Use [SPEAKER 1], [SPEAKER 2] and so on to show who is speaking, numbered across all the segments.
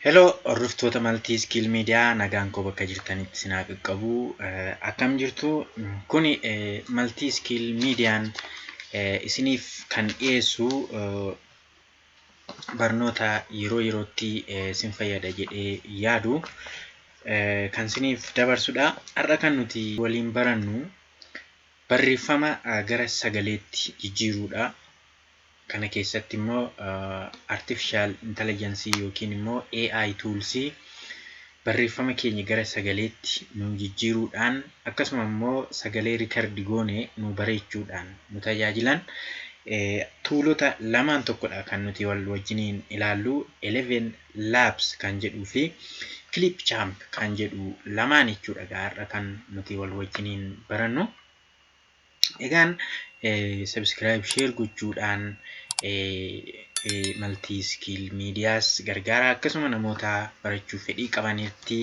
[SPEAKER 1] Hello hordoftoota Maltii Skill Media, nagaan koo bakka jirtanitti isin haa qaqqabu. Akkam jirtu? Kuni Maltii Skill Mediaan isiniif kan dhiyeessu barnoota yeroo yerootti isin fayyada jedhee yaadu kan isiniif dabarsudha. Har'a kan nuti waliin barannu barreeffama gara sagaleetti jijjiiruudha. Kana keessatti immoo Artificial Intelligence yookiin immoo AI tools barreeffama keenya gara sagaleetti nu jijjiiruudhaan, akkasuma immoo sagalee record goone nu bareechuudhaan nu tajaajilan toolota lamaan tokkodha kan nuti wal wajjiniin ilaallu: 11 Labs kan jedhuu fi Clipchamp kan jedhu lamaan jechuudha har'a kan nuti wal wajjiniin barannu. Egaan subscribe, share gochuudhaan Maltii Skill Medias gargaara, akkasuma namoota barachuu fedhii qabanitti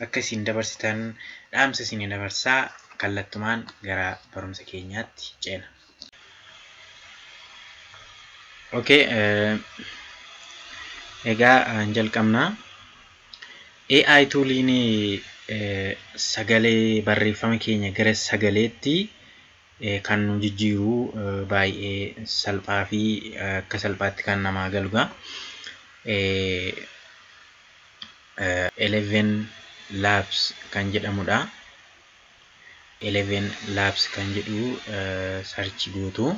[SPEAKER 1] akka isin dabarsitan dhaamsa isin dabarsaa, kallattumaan gara barumsa keenyaatti ceena. Okay, egaa jalqabna. AI tooliin sagalee barreeffama keenya gara sagaleetti kan nu jijjiiru baay'ee salphaa fi akka salphaatti kan namaa galuudha. Eleven Labs kan jedhamudha. Eleven Labs kan jedhu search gootu.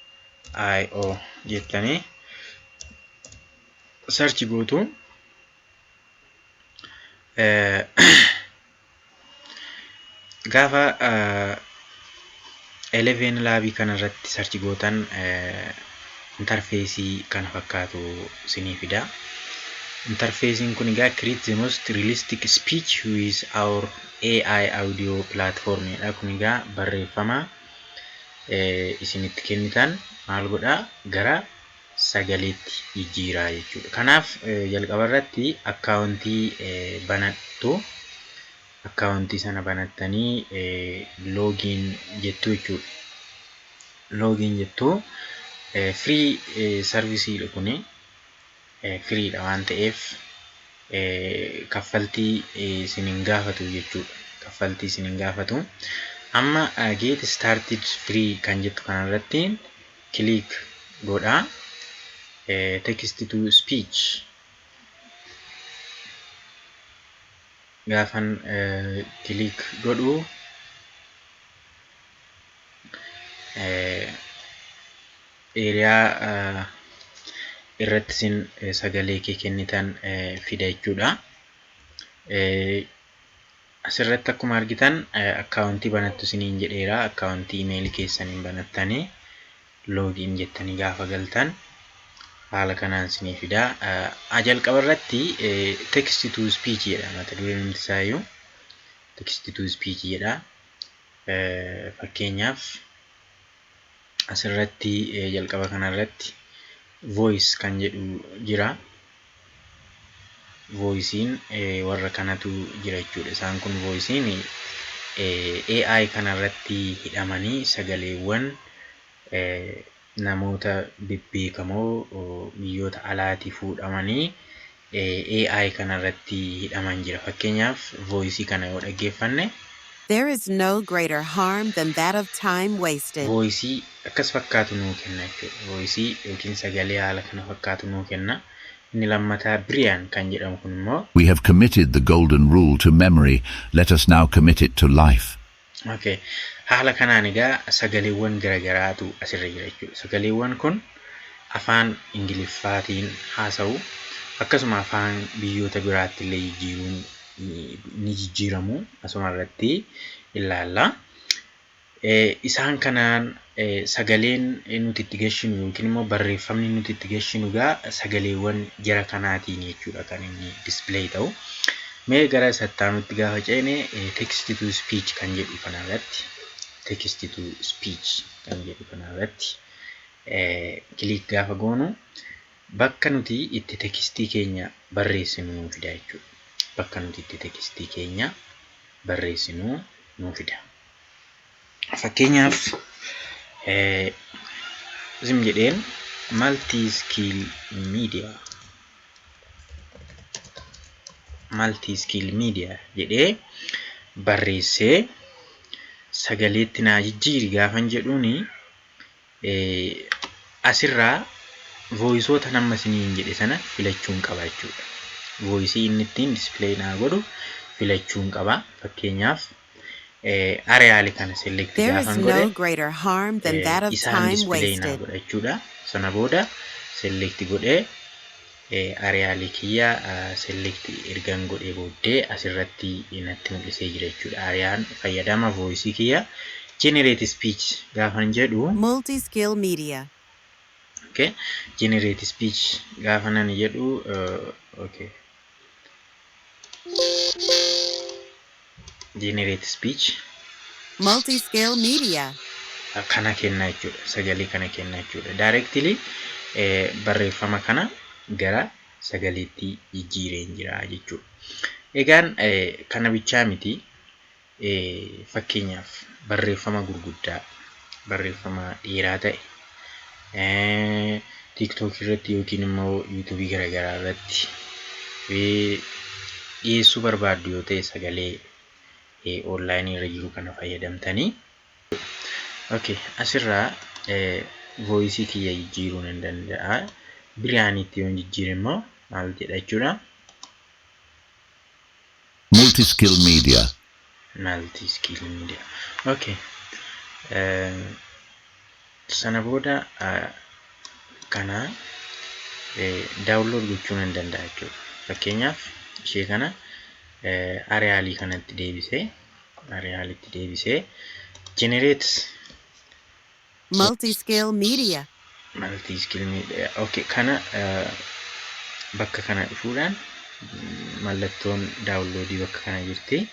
[SPEAKER 1] 11labs.io jettanii search gootu. Gaafa Eleven Laabii kanarratti search gootan interfaceii kana fakkaatu isinii fida. Interfaceiin kun egaa "Create the most realistic speech with our AI audio platform" dha. Kun egaa barreeffama isinitti kennitan maal godhaa, gara sagaleetti jijjiiraa jechuudha. Kanaaf jalqaba irratti accountii banattu. Accountii sana banattanii login jettu jechuudha. Login jettu, free serviceiidha kuni. Freedha waan ta'eef kaffaltii isin hin gaafatu jechuudha. Kaffaltii isin hin gaafatu. Amma "Get started free" kan jettu kanarratti click godhaa. Text to speech gaafan click godhu area irratti isin sagalee kee kennitan fida jechuudha. Asirratti akkuma argitan accountii banattu isiniin jedheera. Accountii emailii keessaniin banattanii login jettanii gaafa galtan haala kanaan isinii fida. Jalqaba irratti text to speech jedha, mata dureen isaayyuu text to speech jedha. Fakkeenyaaf asirratti jalqaba kanarratti voice kan jedhu jira. Voiceiin warra kanatu jira jechuudha. Isaan kun voiceiin AI kanarratti hidhamanii sagaleewwan namoota bebbeekamoo biyyoota alaatii fuudhamanii AI kanarratti hidhaman jira. Fakkeenyaaf voiceii kana yoo dhaggeeffanne,
[SPEAKER 2] There is no greater harm than that of time wasted.
[SPEAKER 1] voiceii akkas fakkaatu nuu kenna jechuudha. Voiceii yookiin sagalee haala kana fakkaatu nuu kenna. Inni lammataa Brian kan jedhamu kun immoo
[SPEAKER 3] We have committed the golden rule to memory. Let us now commit it to life.
[SPEAKER 1] Okay. Haala kanaan egaa sagaleewwan garaagaraatu asirra jira jechuudha. Sagaleewwan kun afaan Ingiliffaatiin haasa'u, akkasuma afaan biyyoota biraatti illee jijjiiruun ni jijjiiramu, asuma irratti ilaalla. Isaan kanaan sagaleen nuti itti gashinu yookiin immoo barreeffamni nuti itti gashinu egaa sagaleewwan jara kanaatiin jechuudha kan inni display ta'u. Mee gara isaatti gaafa ceene, text to speech kan jedhu kanarratti, text to speech kan jedhu kanarratti click gaafa goonu bakka nuti itti textii keenya barreessinu nuu fida jechuudha. Bakka nuti itti textii keenya barreessinu nuu fida. Fakkeenyaaf Zim jedheen multi skill media, multi skill media jedhee barreessee sagaleetti naa jijjiiri gaafan jedhuuni, asirraa voiceoota nama isiniin jedhe sana filachuun qaba jechuudha. Voiceii inni ittiin display naa godhu filachuun qaba. Fakkeenyaaf, Arial kana select
[SPEAKER 2] There is
[SPEAKER 1] gaafan godhe
[SPEAKER 2] no greater harm than that of
[SPEAKER 1] isaan
[SPEAKER 2] time
[SPEAKER 1] display naa
[SPEAKER 2] wasted.
[SPEAKER 1] godha jechuudha. Sana booda select godhee, Arialii kiyya select ergan godhee booddee asirratti natti mul'isee jira jechuudha. Arial fayyadama voiceii kiyya generate speech gaafan jedhu,
[SPEAKER 2] Multi-skill media.
[SPEAKER 1] Okay, generate speech gaafa nan jedhu, okay, generate speech.
[SPEAKER 2] Multi-skill media.
[SPEAKER 1] Kana kenna jechuudha. Sagalee kana kenna jechuudha. Directly barreeffama kana gara sagaleetti jijjiireen jira jechuudha. Egaan kana bichaa miti, fakkeenyaaf barreeffama gurguddaa, barreeffama dheeraa ta'e TikTok irratti yookiin immoo YouTubeii garaagaraa irratti dhiyeessuu barbaaddu yoo ta'e, sagalee onlineii irra jiru kana fayyadamtanii. Okay, asirraa voiceii kiyya jijjiiruu nan danda'a. Biriyaaniitti yoon jijjiire immoo maal jedha jechuudha?
[SPEAKER 3] Multi-skill media.
[SPEAKER 1] Multi skill media. Okay. Sana booda kana download gochuu nan danda'a jechuudha. Fakkeenyaaf, ishee kana Arialii kanatti deebisee, Arialitti deebisee generate.
[SPEAKER 2] Multi-skill media.
[SPEAKER 1] Multi skill media. Okay, kana bakka kana dhufuudhaan mallattoon downloadii bakka kana jirti.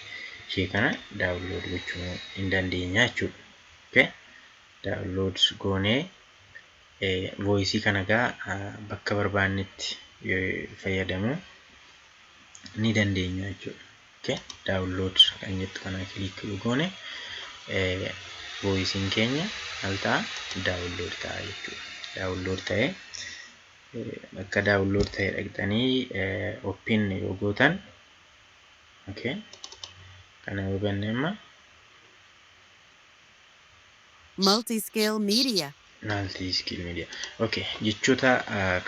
[SPEAKER 1] Ishee kana download gochuu hin dandeenya jechuudha. Okay. Download goonee voiceii kana gaa bakka barbaannetti fayyadamuu ni dandeenya jechuudha. Okay. Download kan jettu kana click goone, voiceiin keenya maal ta'a? Download ta'a jechuudha. Download ta'ee bakka download ta'e dhaqxanii open yoo gootan, okay. Kana yoo banne amma
[SPEAKER 2] Multi-skill media.
[SPEAKER 1] Multi skill media. Okay, jechoota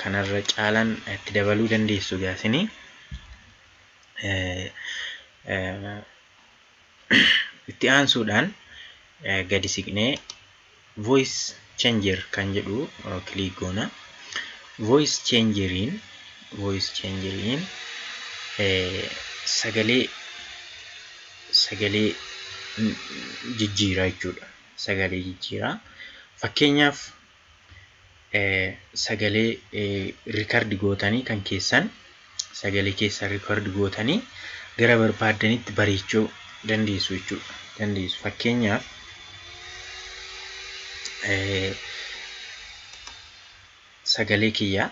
[SPEAKER 1] kanarra caalan itti dabaluu dandeessu gaasinii. Itti aansuudhaan gadi siqnee voice changer kan jedhu click goona. Voice changeriin sagalee jijjiiraa jechuudha. Sagalee jijjiiraa. Fakkeenyaaf, sagalee record gootanii, kan keessan sagalee keessan record gootanii gara barbaaddanitti bareechuu dandeessu jechuudha. Dandeessu. Fakkeenyaaf, sagalee kiyya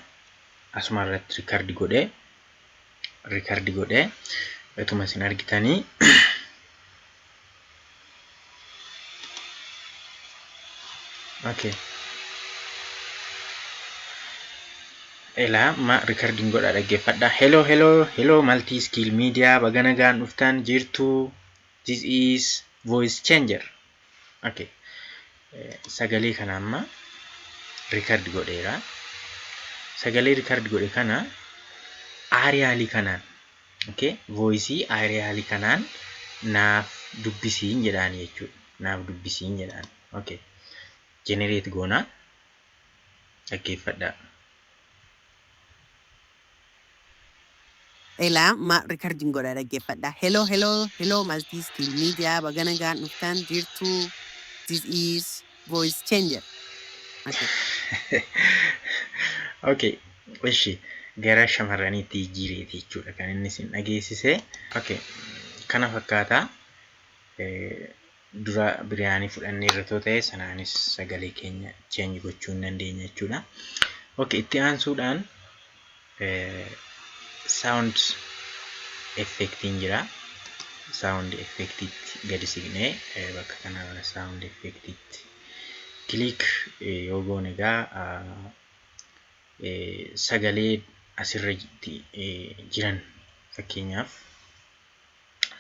[SPEAKER 1] asuma irratti record godhee ituma isin argitanii. Okay. Ilaa ma recordiin godhaa, dhaggeeffadha. "Hello, hello, hello, multi skill media, baga nagaan dhuftan jirtu. This is voice changer." Okay. Sagalee kana amma record godheera. Sagalee record godhe kana Arialii kanaan, okay, voiceii Arialii kanaan naaf dubbisiin jedhaan jechuudha. Naaf dubbisiin jedhaan. Okay. Generate goonaa, dhaggeeffadhaa.
[SPEAKER 2] Ilaa ma recording godha, dhaggeeffadha. "Hello, hello, hello, multi skill media, baga nagaan dhuftan jirtu. This is voice changer." Okay.
[SPEAKER 1] Okay. Ishi gara shamarraniitti jijjiireeti jechuudha kan inni isin dhageessise. Okay. Kana fakkaataa dura biriyaanii fudhannee irra too ta'e, sanaanis sagalee keenya change gochuu hin dandeenya jechuudha. Okay. Itti aansuudhaan sound effectiin jira. Sound effectiitti gadi siqnee bakka kana sound effectiitti Click yoo goone egaa sagalee asirratti jiran, fakkeenyaaf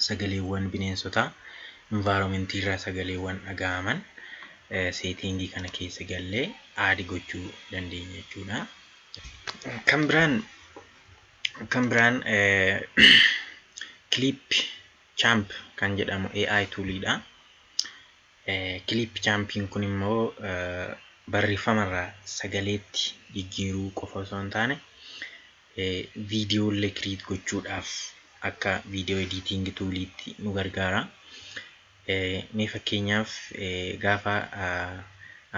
[SPEAKER 1] sagaleewwan bineensotaa, environmentii irraa sagaleewwan dhaga'aman settingii kana keessa gallee add gochuu dandeenya jechuudha. Kan biraan Clipchamp kan jedhamu AI tooliidha. Clipchampiin kun immoo barreeffamarraa sagaleetti jijjiiruu qofa osoo hin taane, viidiyoolee create gochuudhaaf akka video editing tooliitti nu gargaara. Mee fakkeenyaaf gaafa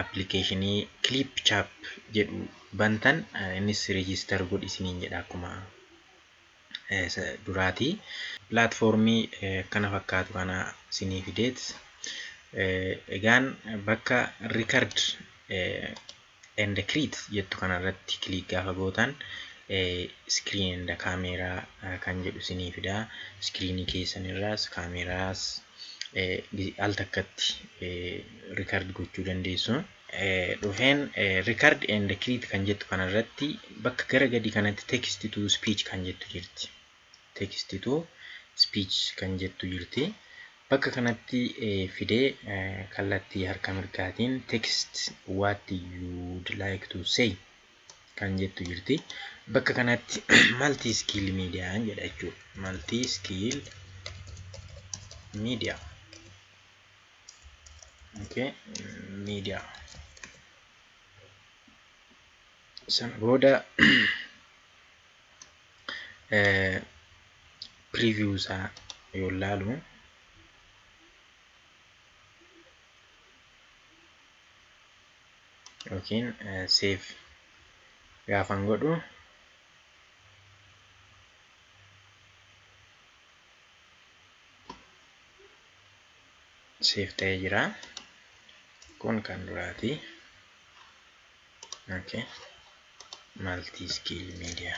[SPEAKER 1] applicationii Clipchamp jedhu bantan, innis register godhi isiniin jedha akkuma duraati. Platformii kana fakkaatu kana isinii fideet, egaan bakka record and create jettu kanarratti click gaafa gootan, screen and camera kan jedhu isinii fida. Screenii keessanirraas kaameraas al takkatti record gochuu dandeessu. Dhufeen record and create kan jettu kanarratti bakka gara gadi kanatti text to speech kan jettu jirti. Text to speech kan jettu jirti. Bakka kanatti fidee kallattii harka mirgaatiin text what you'd like to say kan jettu jirti. Bakka kanatti multi skill media jedha jechuudha. Multi skill media. Okay, media. Sana booda preview isaa yoo ilaalu, yookiin save gaafan godhu, save ta'ee jira. Kun kan duraati. Okay. Multi skill media.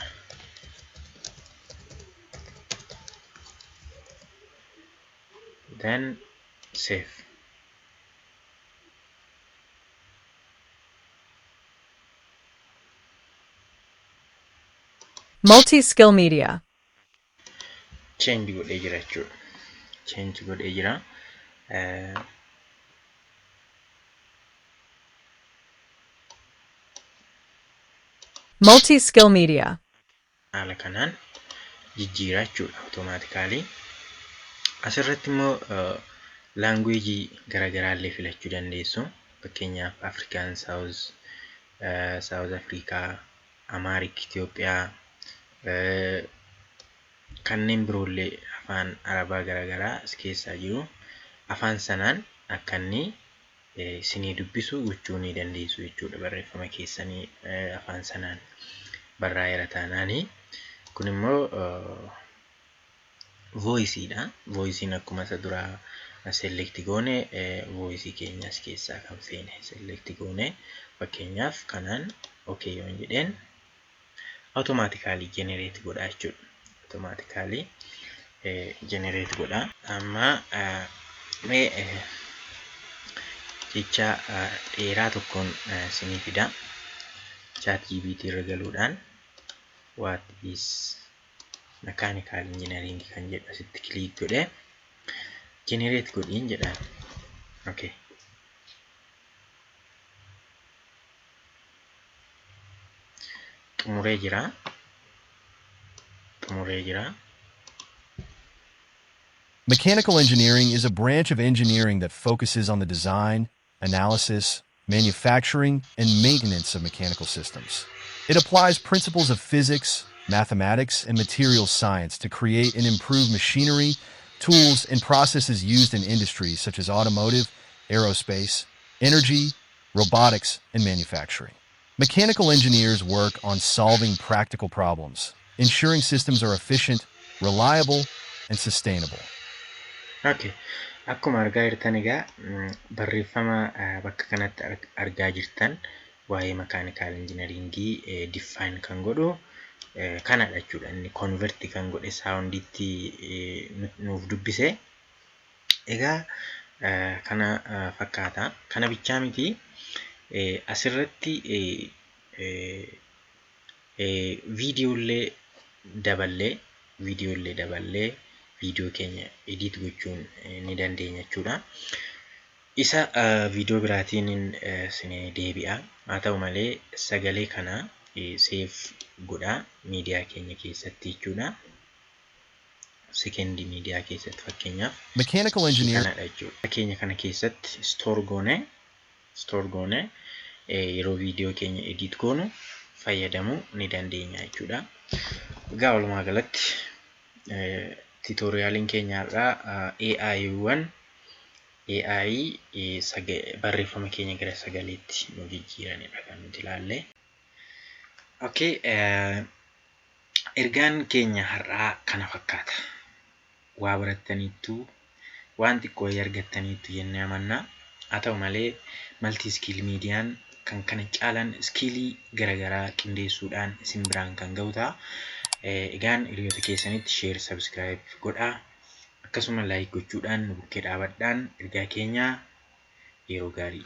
[SPEAKER 1] Then save.
[SPEAKER 4] Multi-skill media.
[SPEAKER 1] Change godhee jira jechuudha. Change godhee jira.
[SPEAKER 4] Multi-skill media.
[SPEAKER 1] Haala kanaan jijjiira jechuudha automatically. Asirratti immoo languageii garaagaraallee filachuu dandeessu. Fakkeenyaaf Afrikaan South Africa, Amharic Itoophiyaa, kanneen biroollee afaan Arabaa garaagaraa as keessaa jiru. Afaan sanaan akka inni isinii dubbisu gochuu ni dandeessu jechuudha, barreeffama keessanii afaan sanaan barraa'eera taanaani. Kun immoo voiceiidha. Voiceiin akkuma isa duraa select goone, voiceii keenya as keessaa kan feene select goone, fakkeenyaaf kanaan okay yoon jedheen, automatically generate godha jechuudha. Automatically generate godha. Amma mee jecha dheeraa tokkoon isinii fida. ChatGPT irra galuudhaan what is mechanical engineering kan jedhu asitti click godhee generate godhiin jedhaan. Okay. Xumuree jira. Xumuree jira.
[SPEAKER 5] Mechanical engineering is a branch of engineering that focuses on the design, analysis, manufacturing, and maintenance of mechanical systems. It applies principles of physics, mathematics, and materials science to create and improve machinery, tools, and processes used in industries such as automotive, aerospace, energy, robotics, and manufacturing. Mechanical engineers work on solving practical problems, ensuring systems are efficient, reliable, and sustainable.
[SPEAKER 1] Okay. Akkuma argaa jirtan egaa, barreeffama bakka kanatti argaa jirtan waa'ee mechanical engineeringii define kan godhu kanadha jechuudha. Inni convert kan godhe soundiitti nuuf dubbise. Egaa Kana fakkaata. Kana bichaa miti, asirratti viidiyooillee daballee viidiyoo keenya edit gochuun ni dandeenya jechuudha. Isa viidiyoo biraatiin isinii deebi'a. Haa ta'u malee, sagalee kana save godhaa miidiyaa keenya keessatti jechuudha. Second miidiyaa keessatti fakkeenyaaf
[SPEAKER 5] Mechanical engineering
[SPEAKER 1] kanadha jechuudha. Keenya kana keessatti store goone yeroo viidiyoo keenya edit goonu fayyadamuu ni dandeenya jechuudha. Egaa walumaa galatti tutorialiin keenya har'aa AIwwan AI barreeffama keenya gara sagaleetti nu jijjiiranidha kan nuti ilaalle. Okay, ergaan keenya har'aa kana fakkaata. Waa barattaniittu, waan xiqqoo wayii argattaniittu jennee amanna. Haa ta'u malee, Multi Skill Miidiyaan kan kana caalan skillii garaagaraa qindeessuudhaan isin biraan kan ga'u ta'a. Egaan hiriyoota keessanitti share, subscribe godhaa. Akkasuma like gochuudhaan nu bukkee dhaabadhaan ergaa keenyaa. Yeroo gaarii.